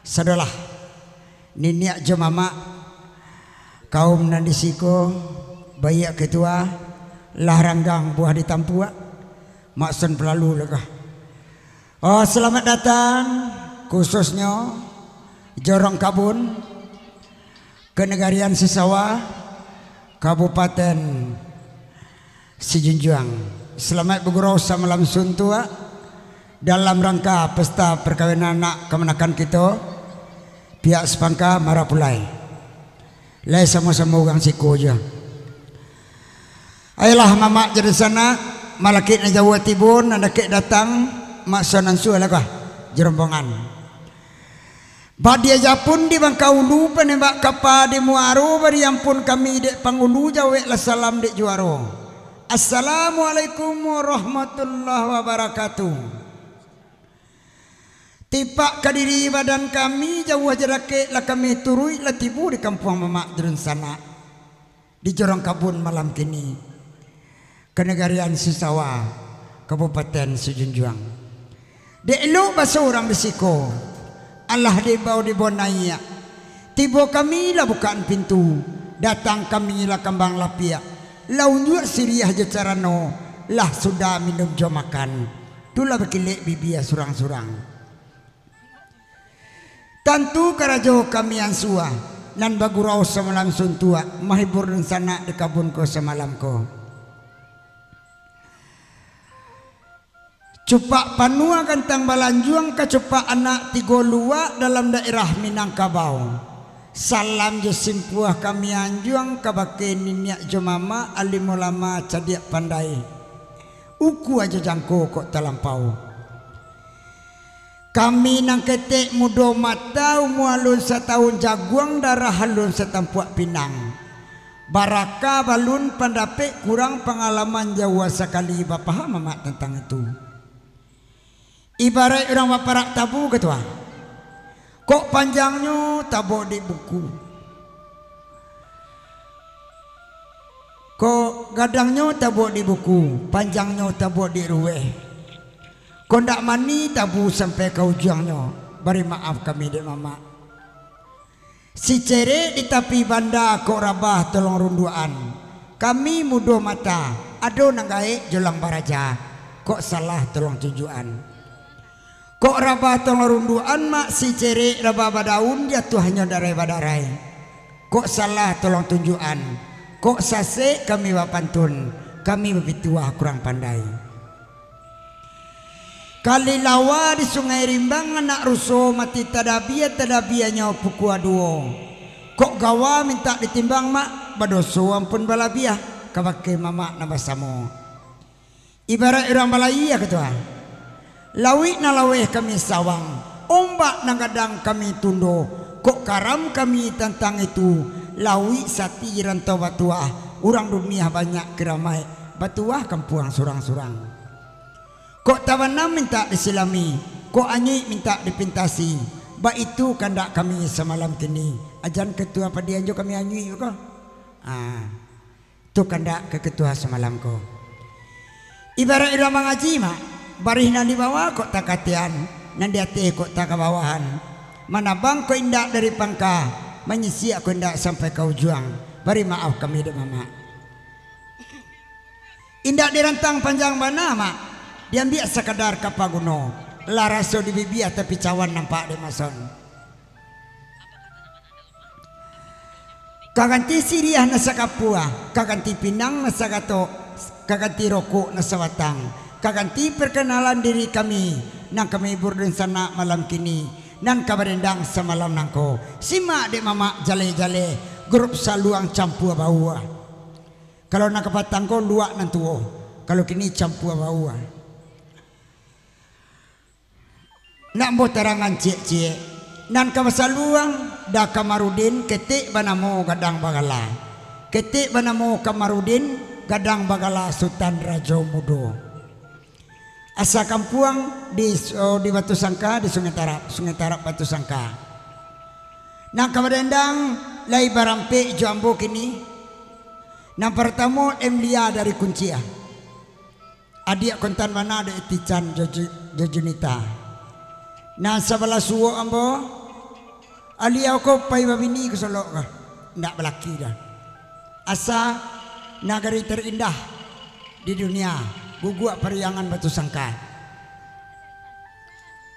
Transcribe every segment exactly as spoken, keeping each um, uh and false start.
Sadolah, niniak jo mamak, kaum nan di siko, baiak ketua, lah ranggang buah ditampuak, makson palalu lah kah. Oh, salamaik datang, khususnyo Jorong Kabun, Kanagarian Sisawa, Kabupaten Sijunjuang. Salamaik bagurau samalam suntuak dalam rangka pesta parkawinan anak kamanakan kito, pihak sapangka marapulai. Lai samo-samo urang siko juo. Ayolah, mamak jo dunsanak, malakik nan jauah tibo, nan dakek datang, makson ansua lah kah jo rombongan. Badia japun di bangka ulu, panembak kapa di muaro, bari ampun kami dek pangulu, jaweklah salam dek juaro. Assalamualaikum warahmatullahi wabarakatuh. Tipak ka diri badan kami, jauah jo dakek lah kami turuik, lah tibo di kampuang mamak jo dunsanak. Di Jorong Kabun malam kini, Kanagarian Sisawa, Kabupaten Sijunjuang. Dek elok baso urang di siko, alah diimbau dibawa naiak. Tibo kami lah bukaan pintu, datang kami lah kambang lapiak, lah unjuak siriah jo carano, lah sudah minum jo makan, tu lah bakilek bibia surang-surang. Tantu karajo kami ansua, nan bagurau samalam suntuak, mahibur dunsanak di kabun ko samalam ko. Cupak panuah gantang balanjuang, kacupak anak tigo luak dalam daerah Minangkabau. Salam jo simpuah kami anjuang kabake niniak jo mamak, alim ulama cadiak pandai. Ukua jo jangko kok talampau. Kami nan ketek mudo mata, umua alun satahun jaguang, darah alun satampuak pinang. Baraka balun pandapek, kurang pangalaman, jauah sakali bapaham amak tantang itu. Ibaraik urang baparak tabu, ketua. Kok panjangnyo tabok di buku. Kok gadangnyo tabok di buku, panjangnyo tabok di ruweh. Kok ndak mani tabu sampai ka ujuangnyo, bari maaf kami dek mamak. Sicerek di tapi banda, kok rabah tolong runduakan. Kami mudo mata, ado nan gaek jolang baraja, kok salah tolong tunjuakan. Kok rabah tolong runduakan, mak, sicerek rabah badaun, jatuahnyo darai badarai. Kok salah tolong tunjuakan, kok sasek kami bapantun, kami bapituah kurang pandai. Kali lawa di Sungai Rimbang, anak ruso mati tadabia, tadabianyo pukua duo. Kok gawa mintak ditimbang, mak, badoso ampun balabiah, kabake mamak nan basamo. Ibaraik urang balayia, ketua. Lauik nan laweh kami sawang, ombak nan gadang kami tundo, kok karam kami tantang itu, lauik sati rantau batuah, urang dunia banyak kiramaik, batuah kampuang surang-surang. Kok tabanam mintak disilami, kok anyuik mintak dipintasi, baitu kandak kami samalam kini. Ajan ketua padian jo kami anyuik ko. Ah. Tu kandak ka ketua samalam ko. Ibaraik urang mangaji, mak, barih nan di bawah kok takatian, nan di ateh kok takabawahan. Manabang kok indak dari pangka, manyisiak kok indak sampai ka ujuang. Bari maaf kami dek mamak. Indak dirantang panjang bana, mak, diambiak sakadar ka paguno. Lah raso di bibia tapi cawan nampak dek mason. Ka ganti siriah nan sakapua, ka ganti pinang nan sagatok, ka ganti rokok nan sabatang, ka ganti parkanalan diri kami, nan kami burdun sanak malam kini, nan ka badendang samalam nangko. Simak dek mamak jaleh-jaleh, grup saluang campua baua. Kalau nan kapatang ko luak nan tuo, kalau kini campua baua. Nak ambo tarangan ciek-ciek. Nan ka basaluang, Da Kamarudin, ketek banamo Gadang Bagala. Ketek banamo Kamarudin, Gadang Bagala Sutan Rajo Mudo. Asa kampuang di, oh, di Batu Sangka, di Sungai Tarap, Sungai Tarap Batu Sangka. Nan ka badendang, lai barampek jo ambo kini. Nan partamo, M Lia dari Kunciah. Adiak kontan bana dek Tican jo Ju-, jo Junita. Nan sabalah suok ambo, Baliau ko pai babini ka Solok ko, ndak balaki doh. Asa nagari terindah di dunia, guguak Pariangan Batu Sangka.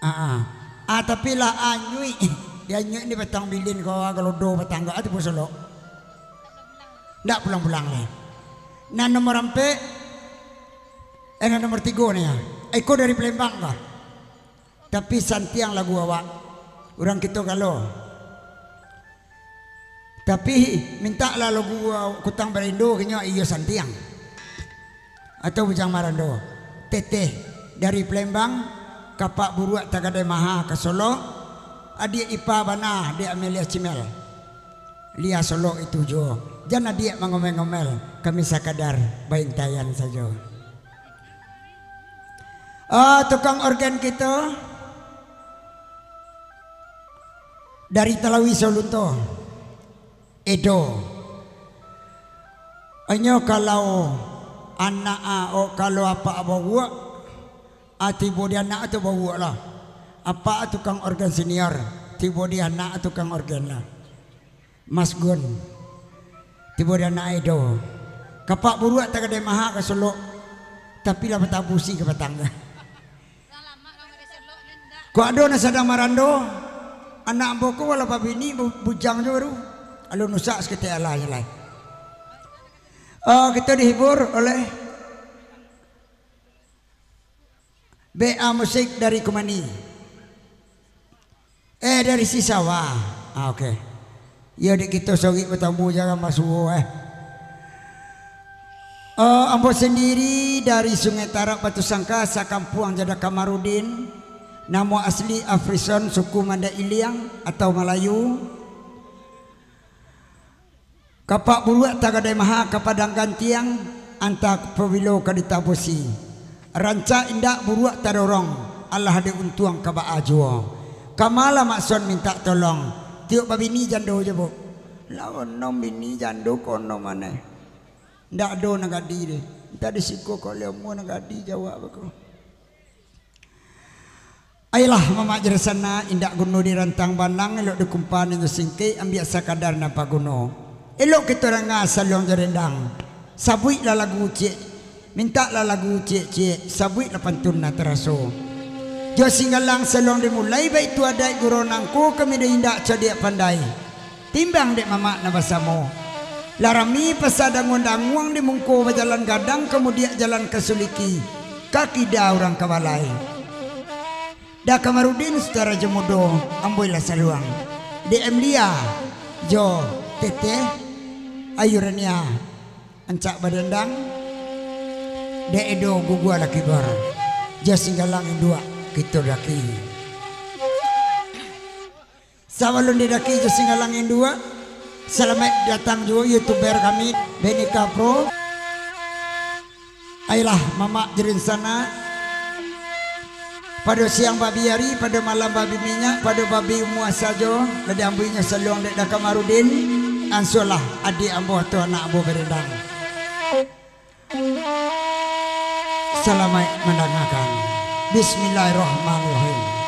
Ah, ah. Ah, tapi lah anyuik. Di anyuik ni batang bilin ko, galodo batang ko, ah, tibo Solok. Ndak pulang-pulang lai. Nan nomor ampek, eh, nan nomor tigo ni, ah. Iko dari Palembang ko. Tapi santiang lagu awak. Urang kito galo. Tapi mintaklah lagu Kutang Barindo, kinyo iyo santiang. Atau Bujang Marando. Teteh dari Palembang, Kapak Buruak Tagadai Maha ka Solok, adiak ipa bana dek Amelia Cimel. Lia Solok itu juo. Jan adiak mangomel-ngomel, kami sakadar baintaian sajo. Ah, tukang organ kito dari Talawi Solunto, Edo. Inyo kalau anak, ah, oh, kalau apak babuak, ah, tibo di anak tu babuak lah. Apak tukang organ senior, tibo di anak tukang organ lah. Mas Gun, tibo di anak Edo. Kapak Buruak Tagadai Maha ka Solok, tapi lah batabusi ka batang. Kok ado nan sadang marando, anak ambo ko walau babini bu-, bujang jo baru. Alun usak saketek alah je lai. Oh, kito dihibur oleh B A Musik dari Kumani. Eh, dari Sisawa. Ah, oke. Iyo, dek kito sorik batamu, jangan basuo, eh. Eh, ambo sandiri dari Sungai Tarak, Batu Sangka, sakampuang jo Da Kamarudin. Namo asli Afrison, suku Mandai Iliang atau Malayu. Kapak Buruak Tagadai Maha ka Padang Gantiang, antah pabilo ka ditabusi. Rancak indak buruak tadorong, alah dek untuang ka baa juo. Kama lah Mak Son mintak tolong, tiok babini jando jo, Bu. Lah onom bini jando kono maneh. Ndak ado nan gadi deh. Entah di siko ko lemo nan gadi jawab aku. Ayolah, mamak jarinsana, indak guno dirantang banang, elok dikumpa nan jo singkek, ambiak sakadar nan paguno. Elok kito danga saluang jo rendang. Sabuiklah lagu ciek, mintaklah lagu ciek-ciek, sabuiklah pantun nan taraso. Jo Singgalang saluang dimulai, baitu adaik guru nangko, kami dek indak cadiak pandai. Timbang dek mamak nan basamo. Lah rami pasa danguang-danguang di mungko bajalan gadang, kamudiak jalan ka suliki, ka kida urang ka balai. Da Kamarudin Suta Rajo Mudo, ambo ilah saluang. Dek Emlia, jo Teteh, Ayu Rania, ancak badendang. Dek Edo Gugua Lakibor, jo Singgalang Induak, kito daki. Sabalun didaki jo Singgalang Induak, salamaik datang juo youtuber kami, Benika Pro. Ayolah, mamak jarinsana. Pado siang babi ari, pado malam babi minyak, pado babi umua sajo, lah diambuinyo saluang dek Da Kamarudin. Ansualah adiak ambo atau anak ambo barendang. Salamaik mandangakan. Bismillahirrahmanirrahim.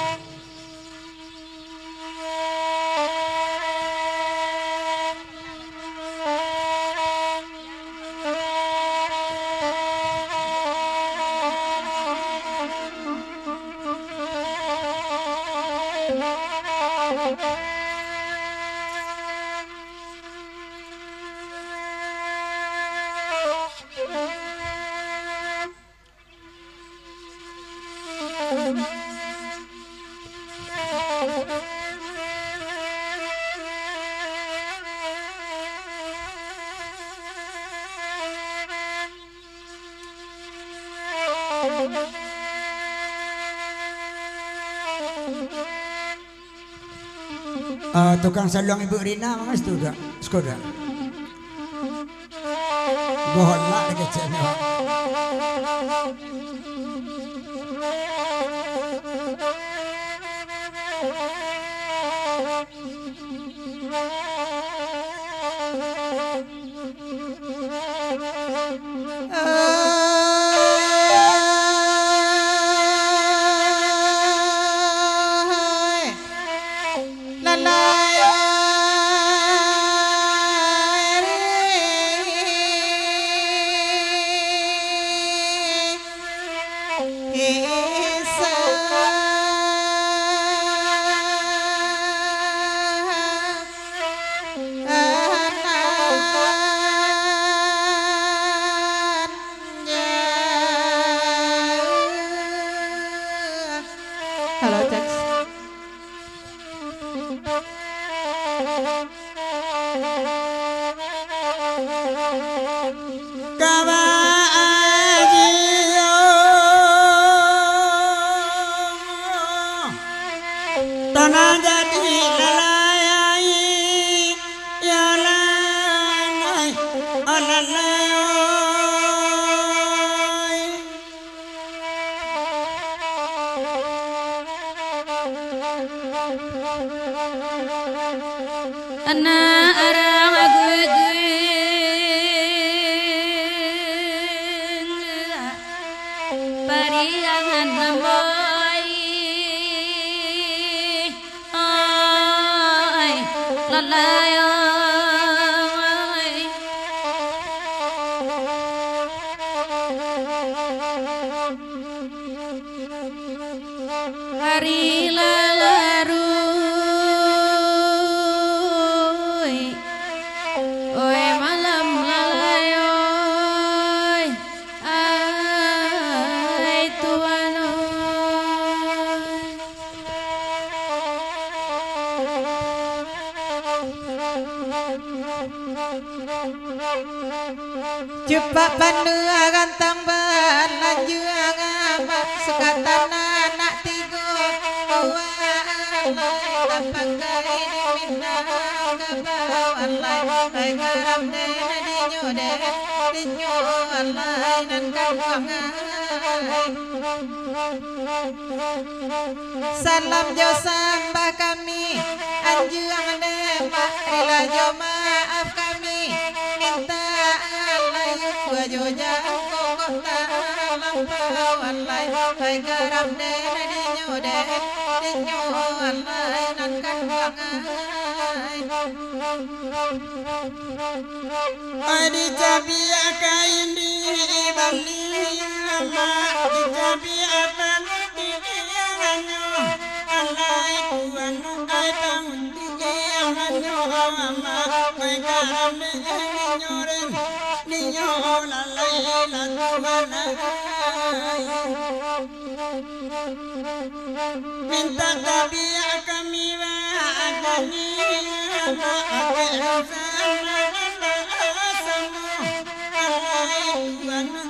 Ah, tukang saluang Ibu Rina, manga situ dak? Siko dak? Gohon lah dikecek ni, Pak. Kaba aji yo, tanah jadi lalai, yo lalai, oh lalai, oi. Anak arang guguing, pariangan mamboi. Ai, lalai, ai. Hari lah laruih, oi, malam lah layoi. Ai Tuhan oi. Cupak panuah gantang balanjuang, amak sukatan anak tigo buah alai, tapakai di Minangkabau alai, ai garam den dinyo den, dinyo alai nan kampuang ai. Salam jo sambah kami, anjuang den, mak rila jo maaf kami mintak alai, ukua jo jangko kok talampau alai, ai garam den dinyo den, dinyo alai nan kampuang ai. Ai dicabiak kain di Bali, amak, dicabiak panuah di Gianyar, alai Tuhan, ai panuah di Gianyar, amak, ai garam den dinyo den, dinyo lalai lah Tuhan ai. Mintak tabiak kami bajanji, anak, anak, anak, anak, anak, anak, anak, anak, anak, anak,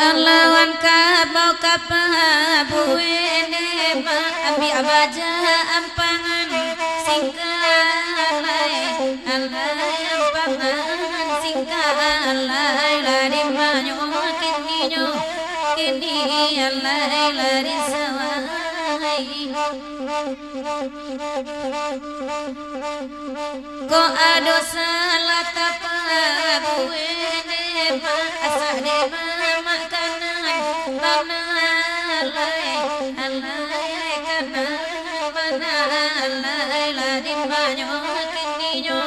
Alawan kabau ka pabuek den, mak, ambiak baja ampangan singkek alai, alai ampangan singkek alai, lah dimanyo kininyo, kini alai lah disawai. Kok ado salah tapabuek den, mak, asak den mamaafkan bana lai, alai kana bana lai, lah dimanyo kininyo,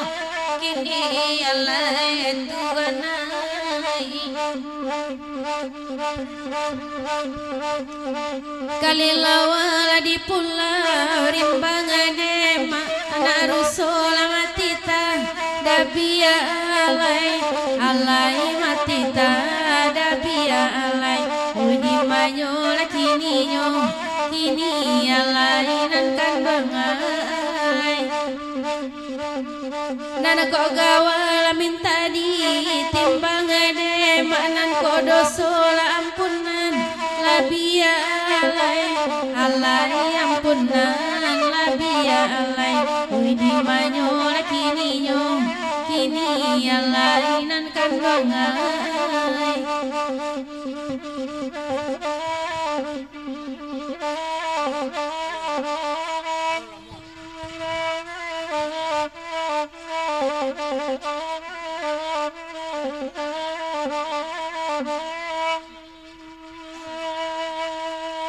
kini alai Tuhan ai. Kalilawa lah di pulau rimbang den, mak, anak ruso lah mati tadabiak alai, alai mati tadabiak alai. Oi, dimanyo lah kininyo, kini alai nan kampuang ai. Nan kok gawa lah mintak ditimbang den, mak, nan kok doso lah ampunan, labiah alai, alai ampunan, labiah alai. Oi, dimanyo lah kininyo, kini alai nan kampuang ai.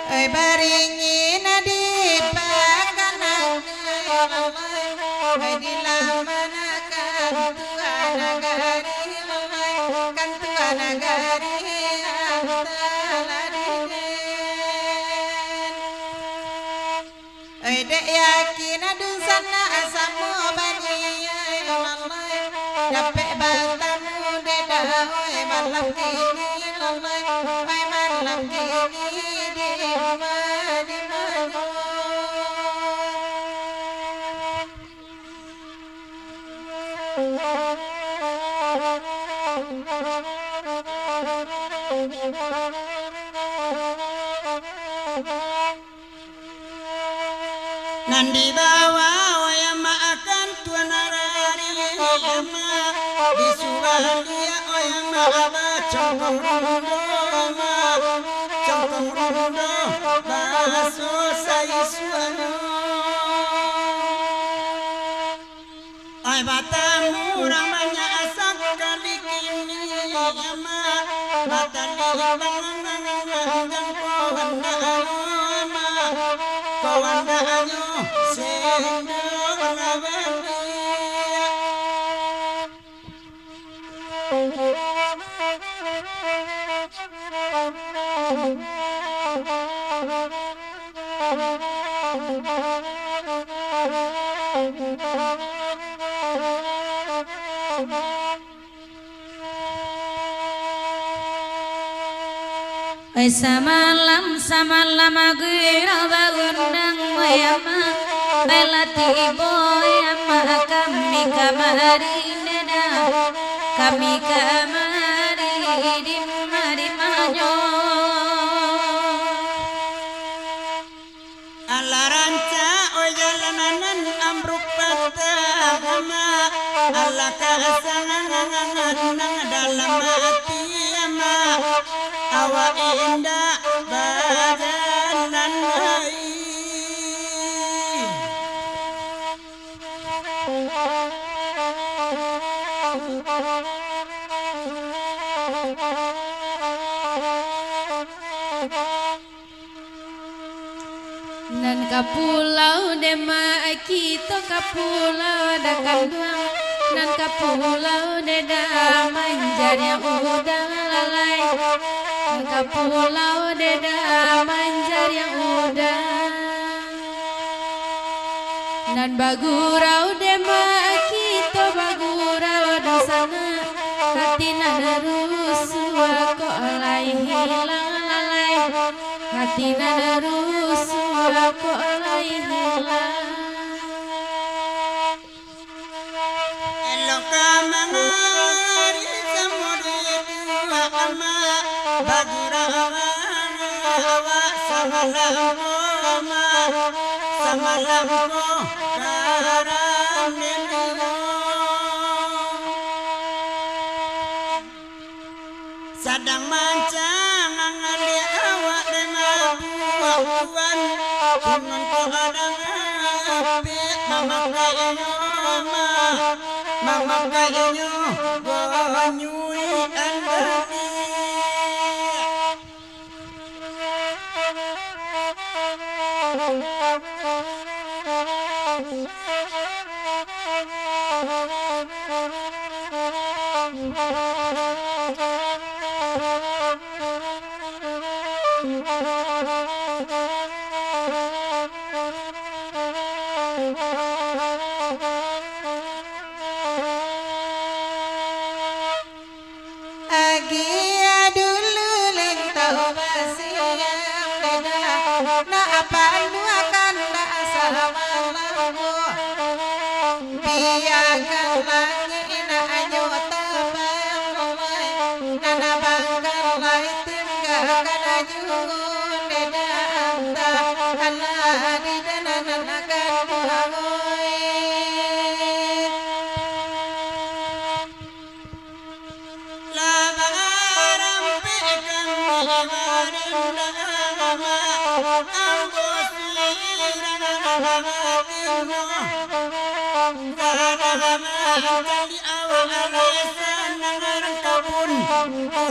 Oi, baringin di pakanakan, oi, dilamanakan Tuan Nagari, oi, kan Tuan Nagari antara diden. Oi, dek yakin dunsanak samo baniaik, oi, dapek batamu dek dawai malam kini, oi, oi, malam kini di rumah di mano. Nan dibawa, oi, amak, akan Tuan Nagari, amak, disuruah liak, oi, amak, bacongkok rundo, amak, congkok rundo, baso saisuaknyo. Ai, batamu urang banyak sakali kini, amak, batali pangangan jangko wandaknyo, amak, ko wandaknyo sendok lah baliak. Ai, samalam, samalam aguih rau bagundang, oi amak, ai lah tibo, oi amak, kami kamari nena, kami kamari di ma-, di manyo. Alah rancak, oi, jalan nan ambruk patah, amak. Alah kasangang dalam ati, amak. Awak indak bajalan lai. Nan ka pulau dek mak kito, ka pulau dek kanduang, nan ka pulau dek manjariang udang lalai, nan ka pulau dek manjariang udang. Nan bagurau dek mak kito, bagurau dunsanak, hati nan rusuah kok lai hilang lalai. Hati nan rusuah kok lai hilang. Elok ka mangari samo di dua amak, bagurau awak samalam ko, amak, samalam ko karam dek Sadang mancangang dek awak dek mabuak tuan. Kunun ko adang apik mamakainyo, ma-, mamakainyo banyuih andani. Agiah dulu lintau basiang deda, nak panduakan dak sabalamo. Biakan langik nak anyo tabang, nan bangkang lai tinggakan juo deda, antah alah di danan nan akan buangoi. Lah barampek kami badan dama, ambo sirang batinyo. Kadang mancari awak alai sanang rangkapun, unun ko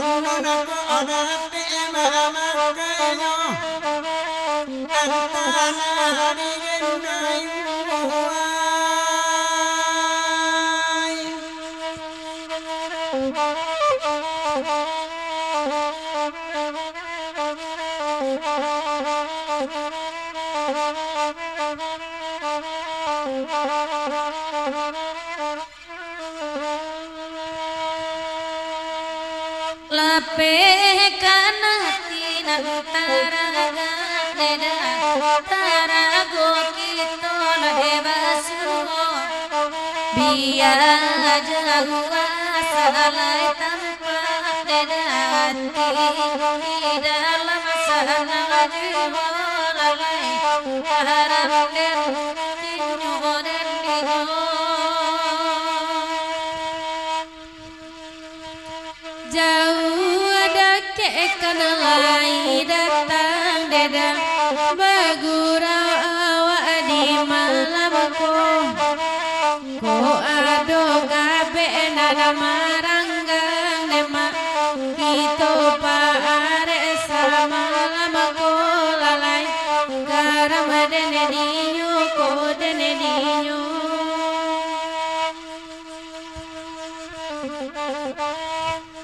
dapek mamakainyo. tanah di Gendayuai. Lapehkan ati nan taragang deda, tarago kito lai basuo. Bia jauah salai tampak deda ati, di dalam sana jiwa lalai, harap den inyo den inyo. Jauah dakek kan lai datang deda, bagurau awak di malam ko. Ko ado kabek nan maranggang demak, kito paarek samalam ko lalai, garam den dinyo ko den dinyo.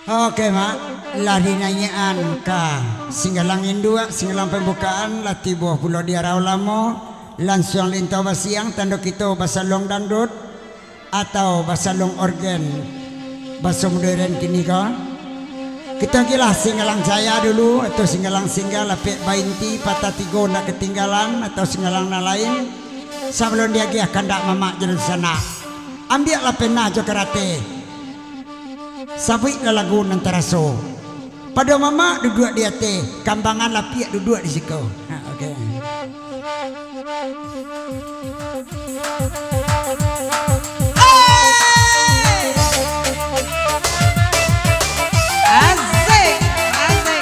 Oke, Mak. Lah dinaiakan ka singgalang induak, singgalang pambukaan, lah tibo pulo di arah ulamo, lansuang lintau basiang, tando kito basaluang dangdut atau basaluang orgen baso moderen kini ko. Kito agiahlah singgalang jaya dulu, atau singgalang singgah lapek bainti, patah tigo ndak katinggalan, atau singgalang nan lain. Sabalun diagiah kandak mamak jo dunsanak, ambiaklah pena jo karate. Sabuiklah lagu nan taraso. Pado mamak duduak di ateh, kambangan lapiak duduak di siko. Ha, oke. Asik, asik.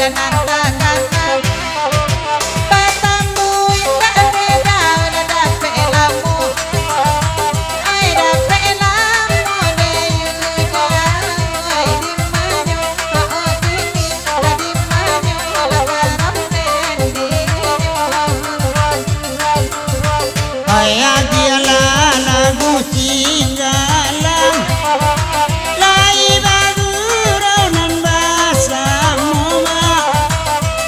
Ai adialah lagu tinggalan, lai bagurau nan basamo,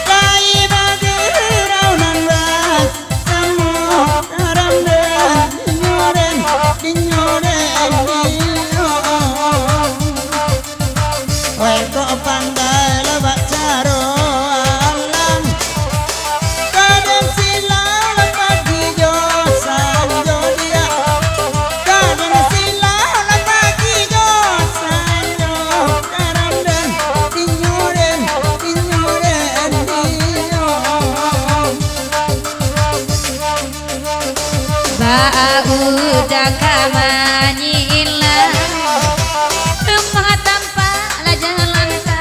lai bagurau nan basamo, karam den, dinyo den, dinyo den, dinyo. Weh, kok pandai lah bak caro alam. Kadang silau lah pagi jo sanjo dia. Kadang silau lah pagi jo sanjo. Karam den, dinyo den, dinyo den, dinyo. Baudah ka manyilah, rumah tampak lah jalan ka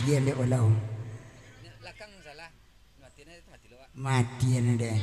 Matian dek walau. Matian dek.